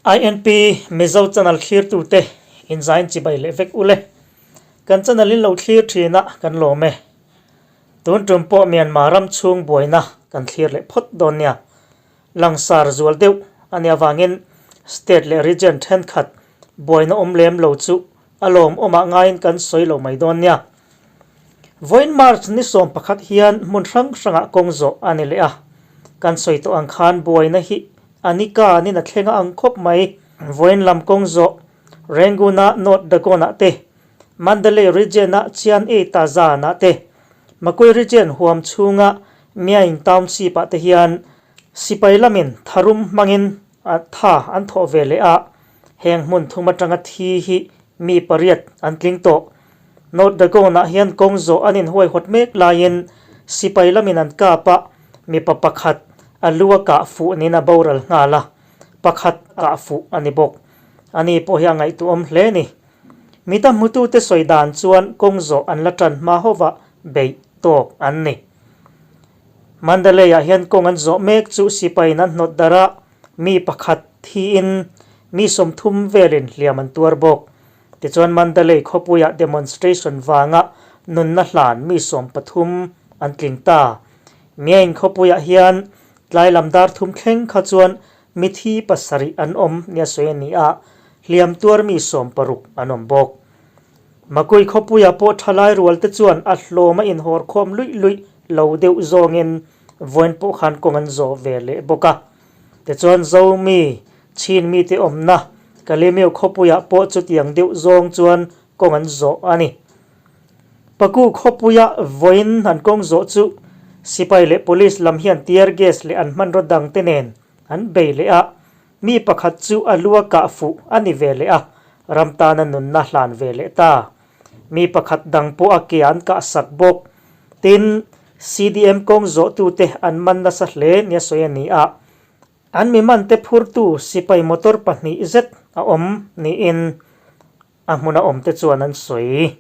INP Mizo channel thlirtute inzain chibai leh vek ule. Kan channel in lo thlir thin a kan lawm e. Tun tum pawh Myanmar ram chhung buaina kan thlir leh phawt dawn nia. Langsar zual deuh a nih avangin state leh region thenkhat buaina awm lem lo chu a lawmawmah ngaiin kan sawi lo mai dawn nia. Vawiin March ni 11 hian hmun hrang hrangah kawng zawh a ni leh a, kan sawi tawh ang khan buaina hi a ni kanin a thleng a ang khawp mai. Vawiin lam kawng zawh Rangoon-a North Dagon-ah te, Mandalay region-a Chian E Tazan-ah te, Makwe region huam chhunga Myaing Township-ah te hian sipai lamin tharum hmangin tha an thawh ve leh a, heng hmun thum atanga thi hi mi pariat an tling tawh. North Dagon-ah hian kawng zawh an inhuaihawt mek laiin sipai lamin an kap a, mipa pakhat a lu a kah fuh niin a boral nghal a, pakhat kah fuh a ni bawk. Ani pawh hi a ngaihtuahawm hle a ni. Mita hmutute sawi dan chuan kawng zawh an la tan hma hova beih tawk an ni. Mandalay-ah hian kawng an zawh mek chu sipaiin an hnawt darh a, mi pakhat thiin mi 30 velin hliam an tuar bawk. Tichuan Mandalay khawpuiah demonstration vanga nunna hlan mi 13 an tling ta. Myaing khawpuiah hian tlai lam dar thum thleng kha chuan mithi pasarih an awm nia sawi a ni a, hliam tuar mi 60 an awm bawk. Makui khawpuiah pawh thalai rual te chuan a hlawm a inhawr khawm luih luih lo deuh zawngin vawiin pawh khan kawng an zawh ve leh bawk a. Tichuan Zomi, Chin mite awmna Kalemeu khawpuiah pawh chutiang deuh zawng chuan kawng an zawh a ni. Paku khawpuia vawiin an kawng zawh chu sipai leh police lam hian tear gas leh an hmanraw dang te nen an bei leh a, mi pakhat chu a lu a kah fuh a ni ve leh a, ram tana nunna hlan ve leh ta. Mi pakhat dang pawh a ke an kah sak bawk. Tin, CDM kawng zawhtute an man nasa hle nia sawi a ni a. An mi mante phurtu sipai motor pahnih zet a awm niin a hmuna awmte chuan an sawi.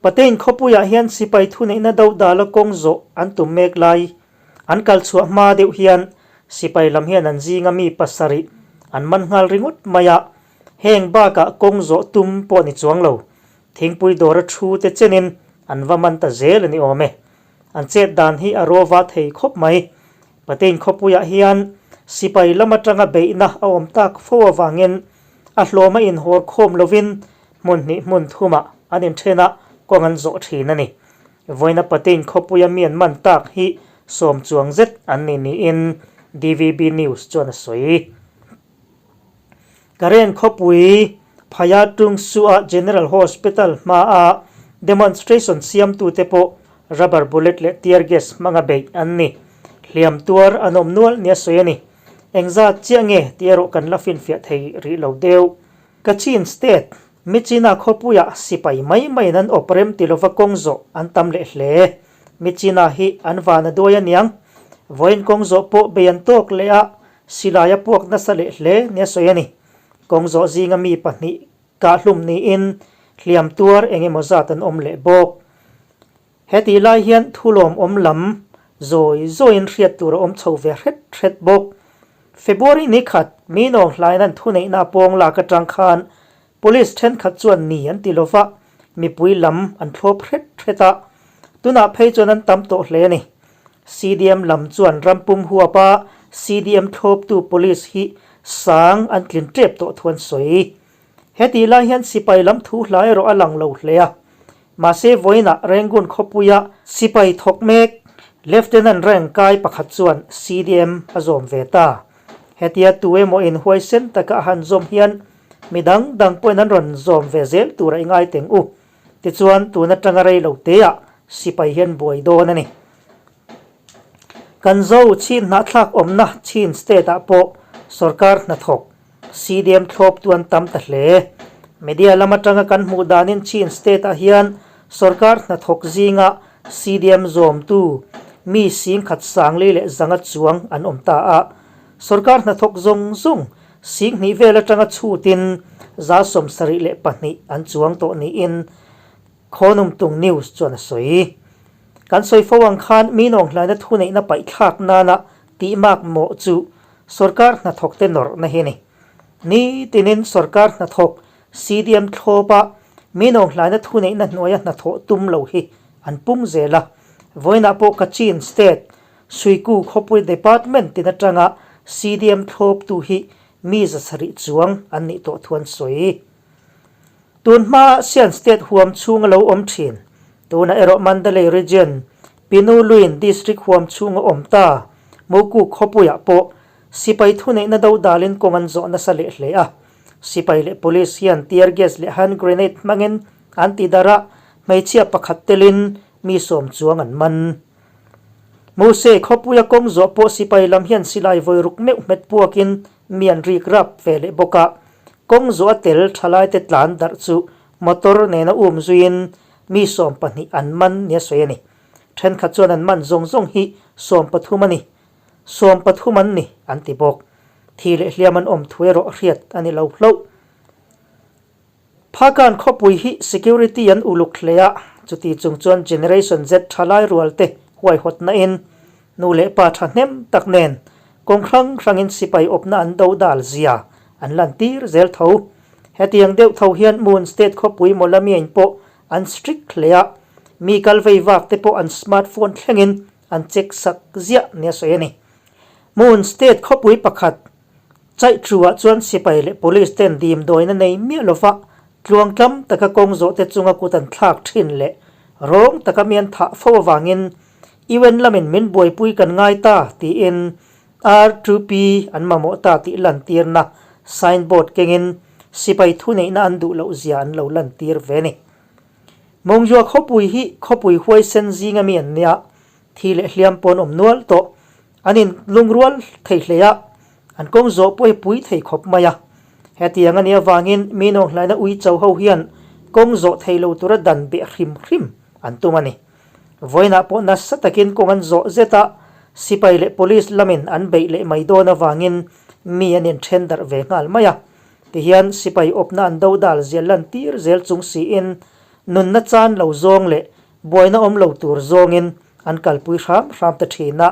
Patein khawpuiah hian sipai thuneihna dodala kawng zawh an tum mek lai. An kal chhuah hma deuh hian sipai lam hian an zinga mi pasarih an man nghal ringawt mai a, heng bakah kawng zawh tum pawh ni chuang lo. Thingpui dawra thu te chenin an va man ta zel a ni awm e. An chet dan hi a rawva thei khawp mai. Patein khawpuiah hian sipai lam atanga beihna a awm tak fo avangin a hlawm a inhawr khawm lovin hmun hnih hmun thumah an inthen a, kawng an zawh thin a ni. Vawiina Patein khawpuia mi an man tak hi sawm chuang zet an ni niin DVB News chuan a sawi. Karen khawpui Phaya Tung Sua General Hospital hmaa demonstration siamtute pawh rubber bullet leh tear gas hmanga beih an ni. Hliam tuar an awm nual nia sawi a ni. Engzat chiah nge tih erawh kan la finfiah thei rih lo deuh. Kachin State, Myitkyina khawpuiah sipai mai maiin an awp rem ti lova kawng zawh an tam leh hle. Myitkyina hi an van a duai aniang. Vawiin kawng zawh pawh bei an tawk leh a, Silai a puak nasa leh hle nia sawi a ni. Kawng zawh zinga mi pahnih kahhlum niin hliam tuar eng emaw zat an awm leh bawk. Hetih lai hian thulawmawm lam zawi zawiin hriat tur a awm chho ve hret hret bawk. February ni khat mi nawng hlaiin an thuneihna a pawng lak atang khan Police thenkhat chuan ni an ti lova, mipui lam an thlawp hret hret a, tunah phei chuan an tam tawh hle a ni. CDM lam chuan rampum huapa CDM thlawptu police hi sang an tlin tep tawh thu an sawi. Hetih lai hian sipai lam thu hla erawh a lang lo hle a. Mahse vawiinah Rangoon khawpuia sipai thawk mek Lieutenant rank kai pakhat chuan CDM a zawm ve ta. Hetia tu emaw inhuaisen taka a han zawm hian Mi dang dang pawhin an rawn zawm ve zel tur a i ngai teng u. Tichuan, tun atanga rei lo teah sipai hian buai dawn a ni. Kan zo chin hnahthlak awmna chin state ah pawh sorkar hnathawk CDM thlawp tu an tam ta hle. Media lam atanga kan hmuh danin chin state ah hian sorkar hnathawk zinga CDM zawmtu mi singkhat sangli leh zanga chuang an awm ta a. Sorkar hnathawk zawng zawng 20,000 vel atanga chhutin 72 an chuang tawh niin Khawnumtung News chuan a sawi. Kan sawi fo ang khan mi nawnghlaina thuneihna paihthlak nana tihmak mawh chu sorkar hnathawkte nawrhna hi a ni. Ni tinin sorkar hnathawk CDM thlawpa mi nawnghlaina thuneihna hnuaia hnathawh tum lo hi an pung zel a. Vawiinah pawh Kachin State Suiku khawpui Department tin atanga CDM thlawptu hi mi 700 chuang an nih tawh thu an sawi. Tun hmaa Sian State huam chhunga lo awm thin, tunah erawh Mandalay Region, Pinuluin District huam chhunga awm ta Muku khawpuiah pawh sipai thuneihna do dalin kawng an zawh nasa leh hle a. Sipai leh Police hian tear gas leh hand grenade hmangin an ti darh a, hmeichhia pakhat telin mi sawm chuang an man. Mose khawpuia kawng zawh pawh sipai lam hian silai vawi ruk meuh hmet puakin mi an rik rap ve leh bawk a, kawng zawh a tel thalaite tlan darh chu motor nena um zuiin mi 12 an man nia sawi a ni. Thenkhat chuan an man zawng zawng hi 13 a ni, 13 an ni an ti bawk. Thi leh hliam an awm thu erawh hriat a ni lo hlauh. Phakan khawpui hi security an uluk hle a, chuti chung chuan Generation Z thalai rual te huaihawtna in nu leh pa thahnem tak nen kawng hrang hrangin sipai awpna an do dal zia an lantir zel tho. Hetiang deuh tho hian Moon State khawpui Mawlamiain pawh an strict hle a, mi kal vei vak te pawh an smartphone thlengin an check sak ziah nia sawi a ni. Moon State khawpui pakhat Chaihṭuah chuan sipai leh police ten dimdawina nei miah lova tluangtlam taka kawng zawh te chunga kut an thlak thin leh rawng taka mi an thah fo avangin UN lamin min buaipui kan ngai ta tiin R2P an mamawh ta tih lantirna signboard kengin sipai thuneihna an duh loh zia an lo lantir ve a ni. Mawngzua khawpui hi khawpui huaisen zinga mi an nia, thi leh hliam pawh an awm nual tawh. An in lungrual thei hle a, an kawng zawh pawh hi pui thei khawp mai a. Hetiang a nih avangin mi nawnghlaina ui cho ho hian kawng zawh thei lo tura dan beh hrim hrim an tum a ni. Vawiinah pawh nasa takin kawng an zawh zet a, sipai leh police lamin an beih leh mai dawn avangin mi an inthen darh ve nghal mai a. Tihian sipai awpna an do dal zial lan tir zel chung siin nunna chan lo zawng leh buaina awm lo tur zawngin an kalpui hram hram ta thin a,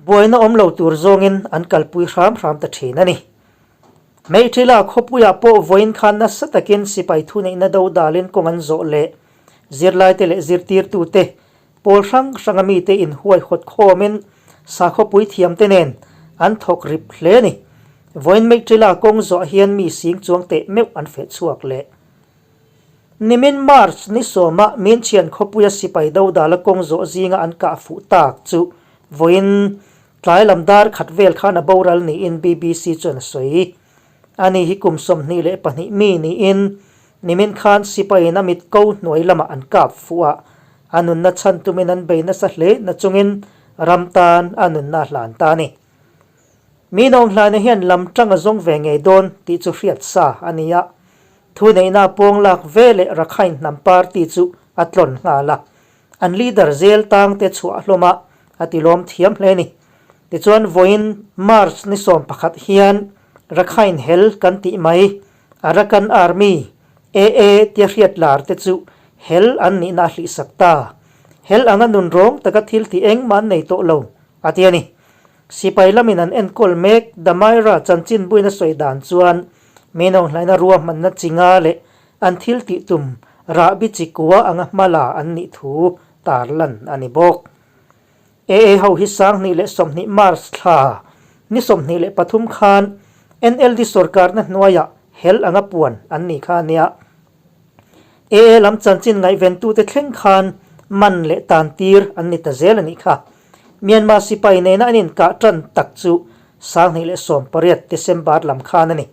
buaina awm lo tur zawngin an kalpui hram hram ta thin a ni. Meithila khawpuiah pawh vawiin khan nasa takin sipai thuneihna do dalin kawng an zawh leh zirlaite leh zirtirtute pawl hrang hranga mite inhuaihawt khawmin sakhawpui thiamte nen an thawk rip hle a ni. Vawiin Meithila kawng zawh hian mi sing chuang teh meuh an feh chhuak leh. Nimin March ni sawma Minchhian khawpuia sipai dodala kawng zawh zinga an kah fuh tak chu vawiin tlai lam dar khat vel khan a boral niin BBC chuan a sawi. Ani hi kum 22 mi niin nimin khan sipaiin a mit ko hnuai lamah an kap fuh a, a nunna chhan tumin an bei nasa hle nachungin ram tan a nunna a hlan ta a ni. Mi nawnghlaina hian lam tang a zawng ve ngei dawn tih chu hriat sa a ni a. Thuneihna pawng lak ve leh Rakhine hnam party chu a tlawn nghal a, an leader zel tang te chhuah hlawm a, a ti lawm thiam hle ni. Tichuan vawiin March ni 11 hian Rakhine hel kan tih mai Arakan Army, AA, tia hriat lar te chu hel an nihna a hlihsak ta. Hel anga nun rawng taka thil tih engmah an nei tawh lo, a ti a ni. Sipai lamin an enkawl mek Damaira chanchin buina sawi dan chuan Meinawnghlaina ruahmanna chi nga leh an thil tih tum rahbi chi kua anga hmala an nih thu tarlan a ni bawk. AA ho hi 2020 March thla ni 23 khan NLD sorkarna hnuaiah hel anga puan an ni kha a nia. AA lam chanchin ngaihventute thleng khan man leh tan tir an ni ta zel a nih kha. Myanmar sipai nena an inkah tan tak chu 2018 December lam khan a ni.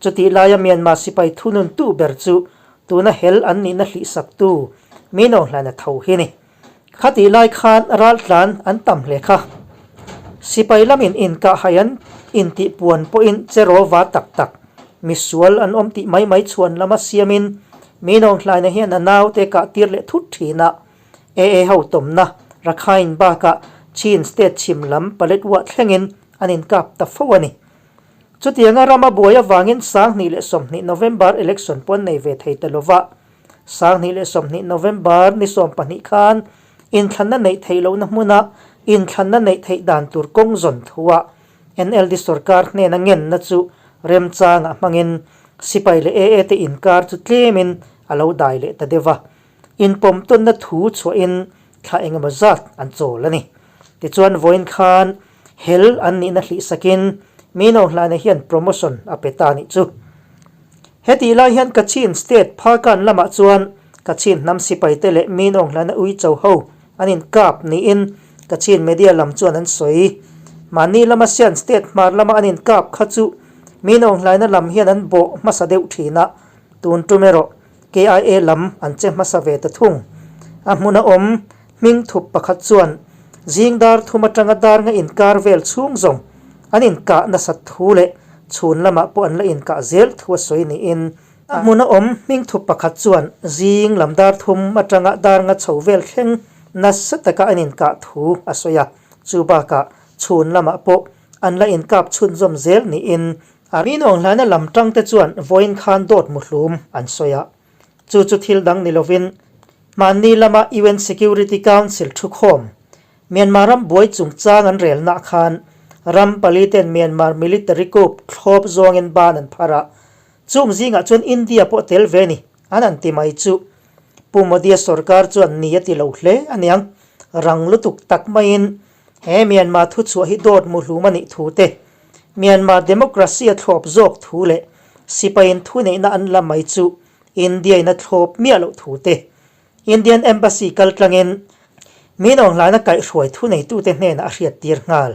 Chutih laia Myanmar sipai thununtu ber chu tuna hel an nihna hlihsaktu Mino Hlaina tho hi a ni. Khatih lai khan raltlan an tam hle kha. Sipai lamin inkah hai an intih puan pawhin che rawva tak tak, misual an awm tih mai mai chhuan lama siamin Mino Hlaina hian a naute kah tir leh thut thin a. AA ho tawmna Rakhine bakah Chin state chhim lam Paletwa thlengin an inkap ta fo a ni. Chutianga rama buai avangin 2020 November election pawh an nei ve thei ta lova. 2020 November ni 12 khan inthlanna neih theih lohna hmuna inthlanna neih theih dan tur kawng zawn thuah NLD sorkar hnena ngenna chu Remchangah hmangin sipai leh AA te inkar chu tlemin a lo dai leh ta deuh va. Inpawm tawnna thu chhuahin thla engemaw zat an chawl a ni. Tichuan vawiin khan hel an nihna hlihsakin Mino hlana hian promotion a pe ta nih chu. Hetih lai hian Kachin state Phakan lamah chuan Kachin hnam sipaite leh Mino hlana uicho ho an inkap niin Kachin media lam chuan an sawi. Mahni lama Sian state hmar lama an inkap kha chu Mino hlaina lam hian an bawh hmasa deuh thin a, tun tum erawh KIA lam an che hmasa ve ta thung. A hmuna awm hming thup pakhat chuan zing dar thum atanga dar nga inkar vel chhung zawng an inkah nasat thu leh chhun lamah pawh an la inkah zel thu a sawi niin a hmuna awm hming thup pakhat chuan zing lam dar thum atanga dar nga chho vel thleng nasa taka an inkah thu a sawi a, chu bakah chhun lamah pawh an la inkap chhunzawm zel niin A rinawng hlana lam tangte chuan vawiin khan dawt muhlum an sawi a. Chu chu thil dang ni lovin hmanni lama UN Security Council thukhawm Myanmar ram buai chungchang an relnah khan ram pali ten Myanmar military coup thlawp zawngin ban an phar a. Chung zingah chuan India pawh tel ve ni an han ti mai chu. Pu Modi-a sorkar chuan ni a ti lo hle aniang. Rang lutuk tak maiin He Myanmar thuchhuah hi dawt muhlum a nih thu te, Myanmar democracy a thlawp zawk thu leh sipaiin thuneihna an la mai chu India-in a thlawp miah loh thu te, Indian Embassy kaltlangin min awnghlaina kaihhruai thuneitute hnenah a hriattir nghal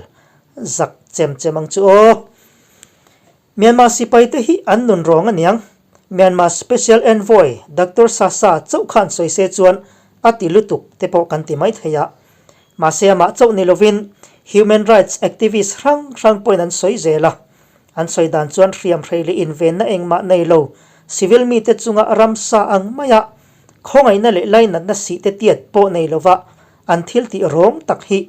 zak chem chem ang chu aw. Myanmar sipaite hi an nun rawng aniang. Myanmar Special Envoy Doctor Sasa chauh khan sawi se chuan a ti lutuk te pawh kan ti mai thei a. Mahse amah chauh ni lovin human rights activist hrang hrang pawhin an sawi zel a. An sawi dan chuan hriamhrei leh invenna engmah nei lo civil mite chunga ramsa ang maia khawngaihna leh lainatna sih te tiat pawh nei lova an thil tih rawng tak hi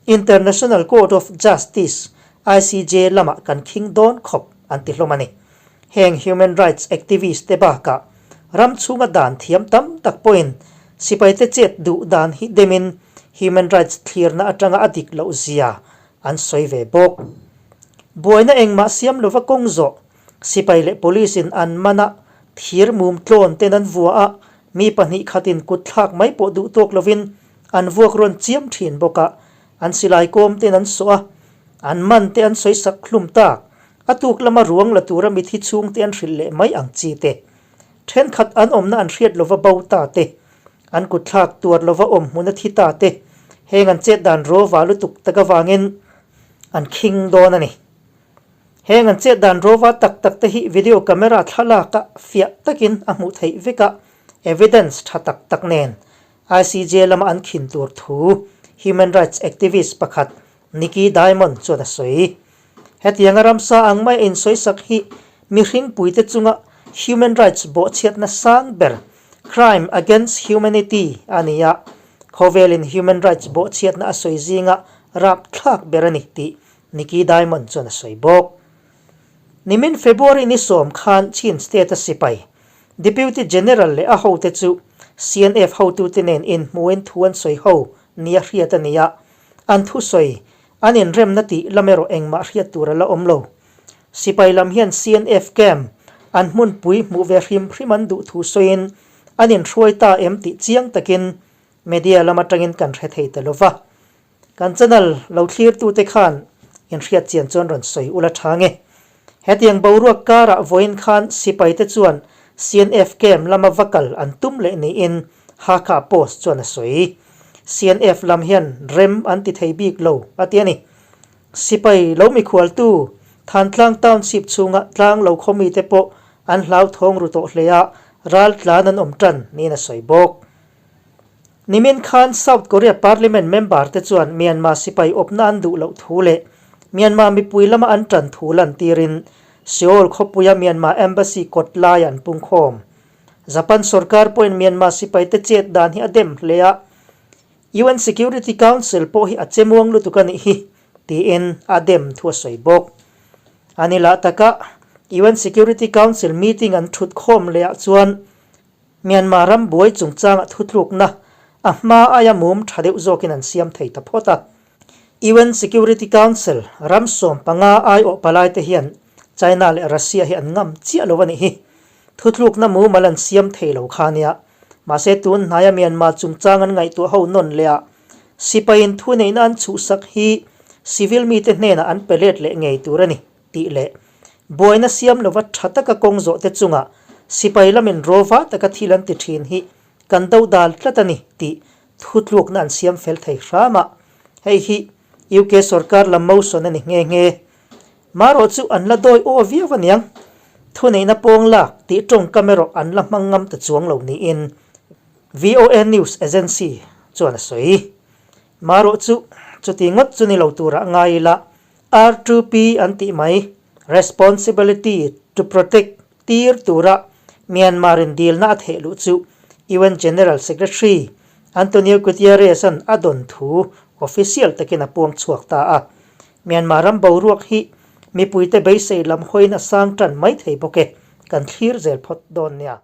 International Court of Justice, ICJ, lamah kan khing dawn khawp an ti hlawm a ni. Heng human rights activist te bakah ram chhunga dan thiam tam tak pawhin sipaite chet duh dan hi demin human rights thlirna atanga a dik loh zia an sawi ve bawk. Buaina engmah siam lova kawng zawh sipai leh police in an man a, thir mum tlawn ten an vua a, mi pahnih khatin kut thlak mai pawh duh tawk lovin An vuak rawn chiam thin bawk a, an silai kawm ten an sawh a, an man te an sawi sak hlum tak. A tuk lama ruang la tura mithi chhung te an hrilh leh mai ang chi te. Thenkhat an awmna an hriat lova bo ta te, an kut thlak tuar lova awm hmun a thi ta te, heng an chet dan rawva lutuk tak avangin an khing dawn a ni. Heng an chet dan rawva tak tak te hi video camera thlalak ah fiah takin a hmuh theih vek a, evidence tha tak tak nen ICJ lama an khin tur thu human rights activist pakhat Nikki Diamond chuan a sawi. Hetianga ramsa ang mai a insawisak hi mihring puite chunga human rights bawhchhiatna sang ber, crime against humanity, a ni a, khawvelin human rights bawhchhiatna a sawi zinga rapthlak ber a ni tih Nikki Diamond chuan a sawi bawk. Nimin February ni sawm khan Chin State-a sipai Deputy General leh a hote chu CNF hotute nen inhmuin thu an sawi ho nia hriat a ni a, an thusawi an inremna tih lam erawh engmah hriat tur a la awm lo. Sipai lam hian CNF camp an hmunpui hmuh ve hrim hrim an duh thu sawiin an inhruai ta em tih chiang takin media lam atangin kan hre thei ta lo va. Kan channel lo thlirtute khan inhriat chian chuan rawn sawi ula tha nge. Hetiang boruak karah vawiin khan sipaite chuan CNF camp lama va kal an tum leh niin Hakha Post chuan a sawi. CNF lam hian rem an ti thei bik lo a ti a ni. Sipai lo mikhualtu Thantlang Township chhunga tlang lo khawmite pawh an hlauthawng ru tawh hle a, raltlan an awm tan niin a sawi bawk. Nimin khan South Korea Parliament member te chuan Myanmar sipai awpna an duh loh thu leh Myanmar mipui lama an tan thu lantirin Seoul khawpuia Myanmar Embassy kawt lai an pungkhawm. Japan sorkar pawhin Myanmar sipaite chet dan hi a dem hle a, UN Security Council pawh hi a che muang lutuk a nih hi tiin a dem thu a sawi bawk. A ni lah taka UN Security Council meeting an thut khawm leh ah chuan Myanmar ram buai chungchangah thutlukna a hma aia mum tha deuh zawkin an siam thei ta phawt a. UN Security Council ram 15 aiawh palaite hian China leh Russia hi an ngam chiah lo a nih hi. Thuthlukna mumal an siam thei lo kha nia. Mahse tun hnaia Myanmar chungchang an ngaihtuah ho nawn leh a, sipaiin thuneihna an chhuhsak hi civil mite hnenah an pe let leh ngei tur a ni tih leh buaina siam lova tha taka kawng zawh te chungah sipai lamin rawva taka thil an ti thin hi kan do dal tlat a ni tih thutlukna an siam fel thei hram a. Hei hi UK sorkar lam motion a ni nghe nghe. Marawh chu an la dawi aw viau aniang. Thuneihna pawng lak tih tawngkam erawh an la hmang ngam ta chuang lo niin VOA News Agency chuan a sawi. Marawh chu chuti ngawt chu ni lo turah ngai ila R2P an tih mai, Responsibility to Protect, tir tura Myanmar-in dilna a theh luh chu UN General Secretary Antonio Guterres-a'n a dawn thu official takin a puang chhuak ta a. Myanmar ram boruak hi mipuite beisei lam hawiin a sang tan mai thei bawk e, kan thlir zel phawt dawn nia.